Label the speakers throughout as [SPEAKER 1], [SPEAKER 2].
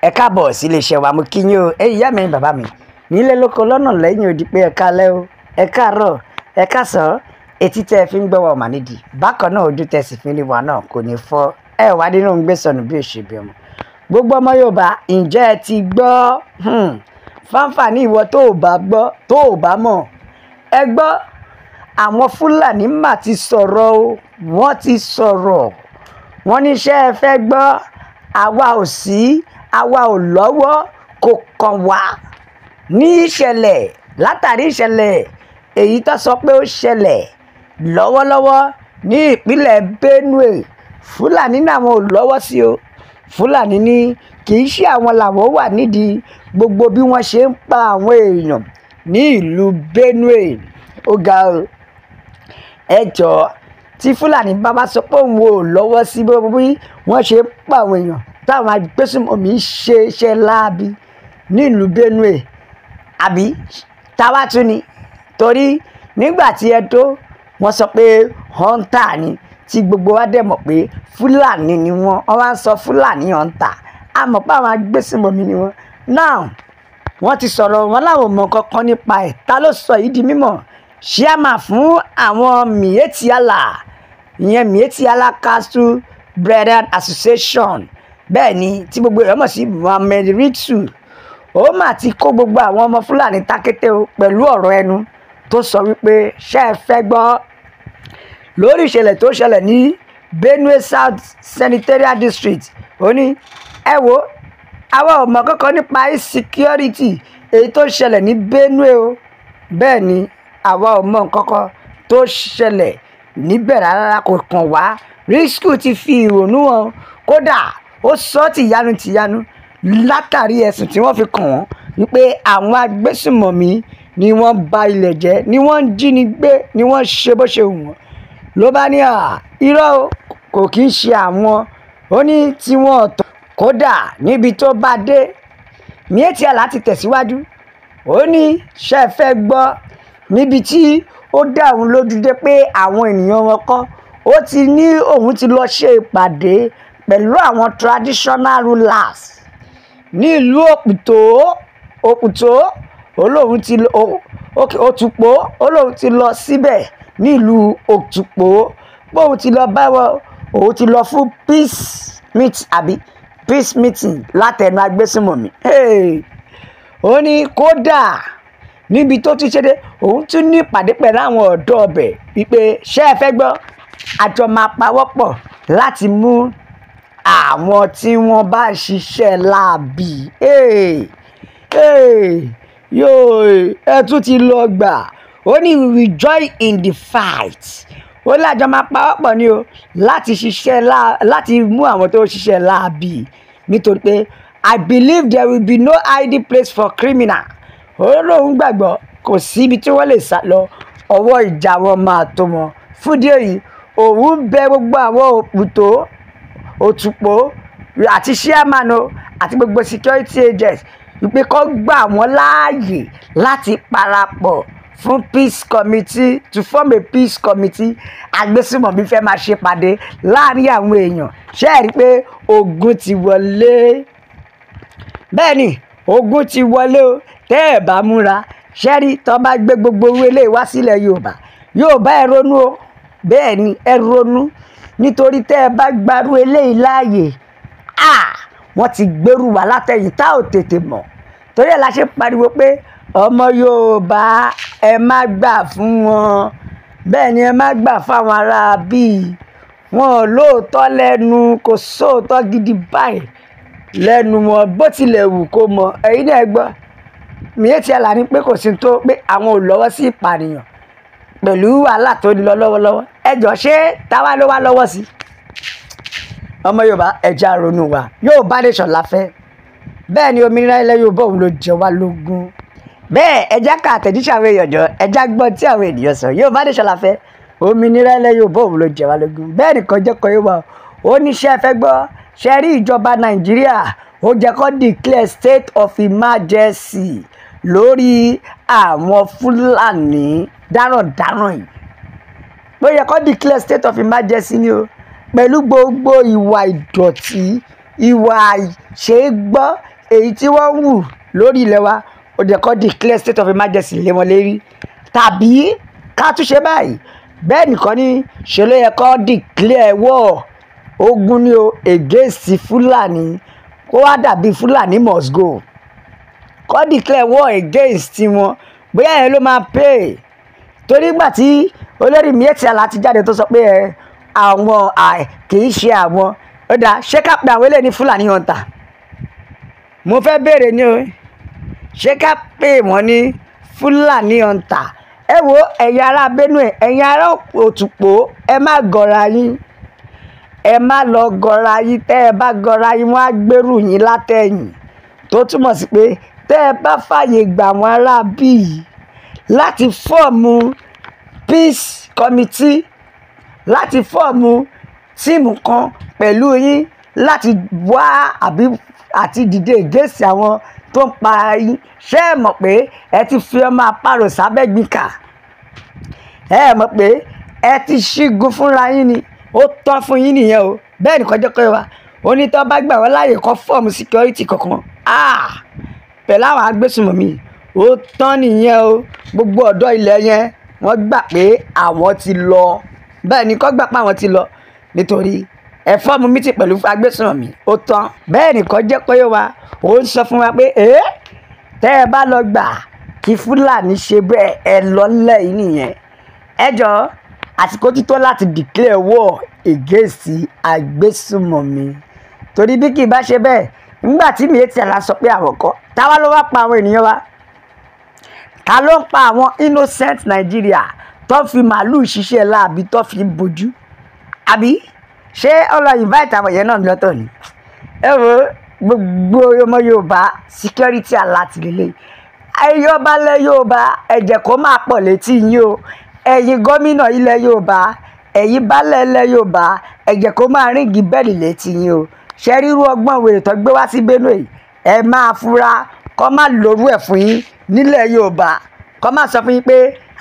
[SPEAKER 1] Ẹ káàbọ̀ sí iléeṣẹ́ wa. Mo kí yín o, ẹ̀yin ìyá mi, bàbá mi, nílé lóko, lọ́nà, lẹ́yìn odi, pé ẹ káalẹ́ o, ẹ káàárọ̀, ẹ káàsán. Etí tẹ́ ẹ fi ń gbọ́ wa ò mà nídìí bákan náà, ojú tẹ́ sì fi ń rí wa náà kò ní fọ́. Ẹ wá nínú ń gbé sọnù bí òṣèbí ọmọ. Gbogbo ọmọ Yorùbá, ǹjẹ́ ẹ ti gbọ́? Fáǹfààní ìwọ tó o bá gbọ́, tó o bá mọ̀, ẹ gbọ́, àwọn Fúlàní mà ti sọ̀rọ̀ o. Wọ́n ti sọ̀rọ̀. Wọ́n ní, ṣé ẹ fẹ́ gbọ́? Àwa ò sí, àwa ò lọ́wọ́, kò kàn wá ní ìṣẹ̀lẹ̀, látàrí ìṣẹ̀lẹ̀ èyí tó sọ pé ó ṣẹlẹ̀ lọ́wọ́lọ́wọ́ ní ìpínlẹ̀ Benue. Fúlàní náà ò lọ́wọ́ sí o. Fúlàní ní kì í ṣe àwọn làwọn wà nídìí gbogbo bí wọ́n ṣe ń pa àwọn èèyàn ní ìlú Benue. Ó ga o. Ẹ jọ̀ọ́, tí Fúlàní bá bá sọ pé òun ò lọ́wọ́ sí bí wọ́n ṣe ń pa àwọn èèyàn, táwọn agbésùnmọ̀mí ṣe iṣẹ́ láabi nílùú Benue, àbí táwa tún ni? Torí nígbà tí ẹ tó wọ́n sọ pé hunter ni, tí gbogbo wa dẹ̀ mọ̀ pé Fúlàní ni wọ́n. Wọ́n wá ń sọ Fúlàní hunter, a mọ̀ pé àwọn agbésùnmọ̀mí ni wọ́n. Now, wọ́n ti sọ̀rọ̀ wọn láwọn ò mọ̀ kankan nípa ẹ̀. Ta ló sọ yìí di mímọ̀? Chairman fún àwọn Miyetti Allah, ìyẹn Miyetti Allah Cattle Breeders Association, bẹ́ẹ̀ ni, tí gbogbo èèyàn mọ̀ sí Muhammed Ritsu, ó mà ti kó gbogbo àwọn ọmọ Fúlàní takété o pẹ̀lú ọ̀rọ̀ ẹnu tó sọ wípé, ṣé ẹ fẹ́ gbọ́? Lórí ìṣẹ̀lẹ̀ tó ṣẹlẹ̀ ní Benue South Senatorial District, ó ní, ẹ wo, àwa ò mọ̀ kankan nípa insecurity èyí tó ṣẹlẹ̀ ní Benue o. Bẹ́ẹ̀ ni, àwa ò mọ̀ nǹkankan tó ṣẹlẹ̀ níbẹ̀ rárá, kò kàn wá. Risku ti fi ìrònú hàn, kódà ó sọ tìyanu tìyanu látàrí ẹ̀sùn tí wọ́n fi kàn wọ́n wípé àwọn agbésùmọ̀mí ni wọ́n ba ilẹ̀ jẹ́, ni wọ́n ń jíni gbé, ni wọ́n ṣe bó ṣe wù wọ́n. Ló bá ní à irọ́ o, kò kí ń ṣe àwọn. Ó ní tí wọ́n ọ̀tọ̀. Kódà níbi tó bá dé, Miyetti Allah ti tẹ̀síwájú. Ó ní, ṣe é fẹ́ gbọ́? Níbi tí ó dá òun lójú dé pé àwọn ènìyàn wọn kọ́, ó ti ní òun ti lọ ṣe ìpàdé pẹ̀lú àwọn traditional rulers ní ìlú Òpùtó. Òpùtó, ó lóun ti Òtùpó, ó lóun ti lọ síbẹ̀ nílùú Òtùpó, bóun ti lọ bá wọn, òun ti lọ fún peace meet àbí peace meeting látẹnu agbésùnmọ̀mí. Ó ní kódà níbi tó tún ṣe dé, òun tún ní ìpàdé pẹ̀lú àwọn ọ̀dọ́ ọbẹ̀ wípé, ṣé ẹ fẹ́ gbọ́? Àjọ máa pawọ́pọ̀ láti mú àwọn tí wọ́n bá ń ṣiṣẹ́ láabi. Yóò ẹ tún ti lọ gbà. Ó ní, "We will join in the fight." Ó lájọ máa pawọ́pọ̀ ni o láti ṣiṣẹ́, láti mú àwọn tó ń ṣiṣẹ́ láabi, nítorí pé "I believe there will be no hiding place for criminal." Ó lóun gbàgbọ́ kò síbi tí wọ́n lè sá lọ, ọwọ́ ìjà wọn máa tó wọn. Fún díẹ̀ yìí, òun bẹ gbogbo àwọn Òpùtó, Òtùpó àti chairman o àti gbogbo security agents wípé kó gbà wọ́n láàyè láti parapọ̀ fún peace committee, to form a peace committee. Agbésùmọ̀mí fẹ́ máa ṣe pàdé láàrin àwọn èèyàn. Ṣé ẹ rí i pé ogun ti wọlé? Bẹ́ẹ̀ ni, ogun ti wọlé o. Tẹ́ ẹ̀ bá múra, ṣẹ́rí tó bá gbé gbogbo owó eléyìí wá sílẹ̀ Yorùbá, Yorùbá, ẹ ronú o. Bẹ́ẹ̀ ni, ẹ ronú, nítorí tẹ́ ẹ bá gbarú eléyìí láàyè, wọ́n ti gbèrú wá látẹ̀yìn tá ò tètè mọ̀. Torí ẹ̀ la ṣe pariwo pé ọmọ Yorùbá, ẹ má gbà fún wọn. Bẹ́ẹ̀ ni, ẹ má gbà fáwọn ará bíi wọn ò lóòótọ́ lẹ́nu, kò sóòótọ́ gidi báyìí lẹ́nu wọn, bó tilẹ̀ wù kó mọ. Ẹ̀yin náà gbọ́, Miyetti Allah ní pé kò sí tó pé àwọn ò lọ́wọ́ sí ìpànìyàn pẹ̀lú wàhálà tó ń lọ lọ́wọ́lọ́wọ́. Ẹ jọ, ṣé táwa ló wá lọ́wọ́ sí? Ọmọ Yorùbá, ẹ jẹ́ á ronú wa. Yorùbá nation la fẹ́. Bẹ́ẹ̀ ni, òmìnira ilẹ̀ Yorùbá òun ló jẹ wá lógún. Bẹ́ẹ̀, ẹ jẹ́ ká àtẹ̀jíṣẹ́ àwọn èèyàn jọ, ẹ jẹ́ gbọ́ tí àwọn ènìyàn sọ. Yorùbá nation la fẹ́, òmìnira ilẹ̀ Yorùbá òun ló jẹ wá lógún. Bẹ́ẹ̀ nìkan jẹ́ kọ́ yóò wá. Ó ní, ṣé ẹ fẹ́ gbọ́? Ṣe rí ìjọba Nàìjíríà, ó jẹ́ kó declare state of emergency lórí àwọn Fúlàní darandaran yìí. Ó yẹ kó declare state of emergency ni o, pẹ̀lú gbogbo ìwà ìdọ̀tí, ìwà àìṣeégbọ́. Èyí tí wọ́n ń wù lórí ilẹ̀ wa, ó jẹ́ kó declare state of emergency lé wọn lérí, tàbí ká tún ṣe báyìí. Bẹ́ẹ̀ nìkan ní ṣe ló yẹ kó declare war, ogun ni o, against Fúlàní, kó wá dàbí Fúlàní must go, kó declare war against wọn. Bóyá yẹn ló máa pay, torí ìgbà tí olórí Miyetti Allah ti jáde tó sọ pé ẹ àwọn kì í ṣe àwọn. Ó dáa, ṣé ká pe àwọn eléyìí ní Fúlàní hunter? Mo fẹ́ béèrè ni o, ṣé ká pè wọ́n ní Fúlàní hunter? Ẹ wo, ẹ̀yin ará Benue, ẹ̀yin ará Òtùpó, ẹ má gọra yín, ẹ má lọ gọra yín. Tẹ́ ẹ bá gọra yín, wọ́n á gbèrú yín látẹ̀yìn, tó túmọ̀ sí pé tẹ́ ẹ bá fààyè gbà wọ́n ará bíi láti form peace committee, láti form team kan pẹ̀lú yín láti wá àbí àti dìde against àwọn tó ń pa yín, ṣé ẹ mọ̀ pé ẹ ti fi ọmọ àparò sábẹ́ gbìnkà? Ẹ mọ̀ pé ẹ ti ṣígun fúnra yín ni. Ó tán fún yín nìyẹn o. Bẹ́ẹ̀ ni kọjọ́ kọ́ wa onítọ́ bá gbà wọ́n láàyè kọ́ form security kankan pẹ̀lú àwọn agbésùnmọ̀mí, ó tán nìyẹn o. Gbogbo ọ̀dọ́ ilẹ̀ yẹn, wọ́n gbà pé àwọn ti lọ. Bẹ́ẹ̀ ni kọ́ gbà pé àwọn ti lọ, nítorí ẹ form meeting pẹ̀lú agbésùnmọ̀mí, ó tán. Bẹ́ẹ̀ ni kọ́ jẹ́ pé wa ó ń sọ fún wa pé ẹ́ tẹ́ ẹ bá lọ gbà kí Fúlàní ṣe bẹ́ẹ̀, ẹ lọ lẹ́yìn nìyẹn. Ẹ jọ, àsìkò ti tó láti declare war against agbésùnmọ̀mí, torí bí kì í bá ṣe bẹ́ẹ̀, nígbà tí Miyetti Allah sọ pé àwọn kọ́, táwa ló wá pa àwọn ènìyàn wa? Ta ló ń pa àwọn innocent Nigeria tó fi màálùú ṣiṣẹ́ láàbí, tó fi ń bojú? Àbí ṣé ó lọ invite àwọn yẹn náà lọ́tọ̀ ni? Ẹ wo, gbogbo ọmọ Yorùbá, security alert lélẹ̀. Ẹ̀yin ọba ilẹ̀ Yorùbá, ẹ̀jẹ̀ kó máa pọ̀ létí yín o. Ẹ̀yin gómìnà ilẹ̀ Yorùbá, ẹ̀yin baálẹ̀ ilẹ̀ Yorùbá, ẹ̀jẹ̀ kó máa ring bell létí yín o. Ṣe ríru ọgbọ́n wèrè tó gbé wá sí Benue, ẹ máa fura kó má lórú ẹ̀ fún yín nílẹ̀ Yorùbá, kó má sọ fún yín pé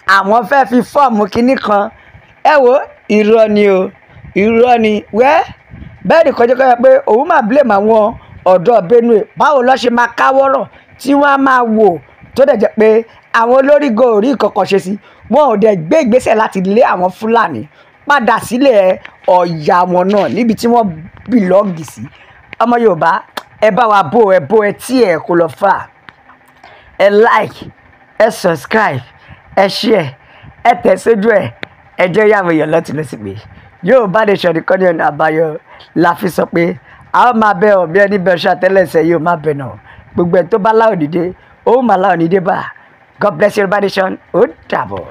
[SPEAKER 1] àwọn fẹ́ fi form kinní kan. Ẹ wo, irọ́ ni o, irọ́ ni. Wẹ́ bẹ́ẹ̀ ni kọjá kọjá pé òun máa blame àwọn ọ̀dọ́ Benue. Báwo ló ṣe máa káwọ́rọ̀ tí wọ́n á máa wò, tó dẹ̀ jẹ́ pé àwọn olórí gan ò rí nǹkan ṣe sí wọn, ò dẹ̀ gbé ìgbésẹ̀ láti lé àwọn Fúlàní padà sílẹ̀ ọ̀yà wọn náà níbi tí wọ́n belong sí? Ọmọ Yorùbá, ẹ bá wa bó ẹ bó ẹ tí ẹ kò lọ fà, ẹ like, ẹ subscribe, ẹ share, ẹ tẹ̀ sójú ẹ. Ẹ jẹ́ yàwó èèyàn lọ́tún lọ́sí pé Yorùbá Nation nìkan ní ọ̀nà àbáyọ. La fi sọ pé àwọn máa bẹ ọ bí ẹni bẹ ṣe àtẹ́lẹsẹ̀ yóò má bẹ náà. Gbogbo ẹ tó bá láwọn dìde, ó máa láwọn dìde bá. God bless Yorùbá Nation. Ó dàbọ̀.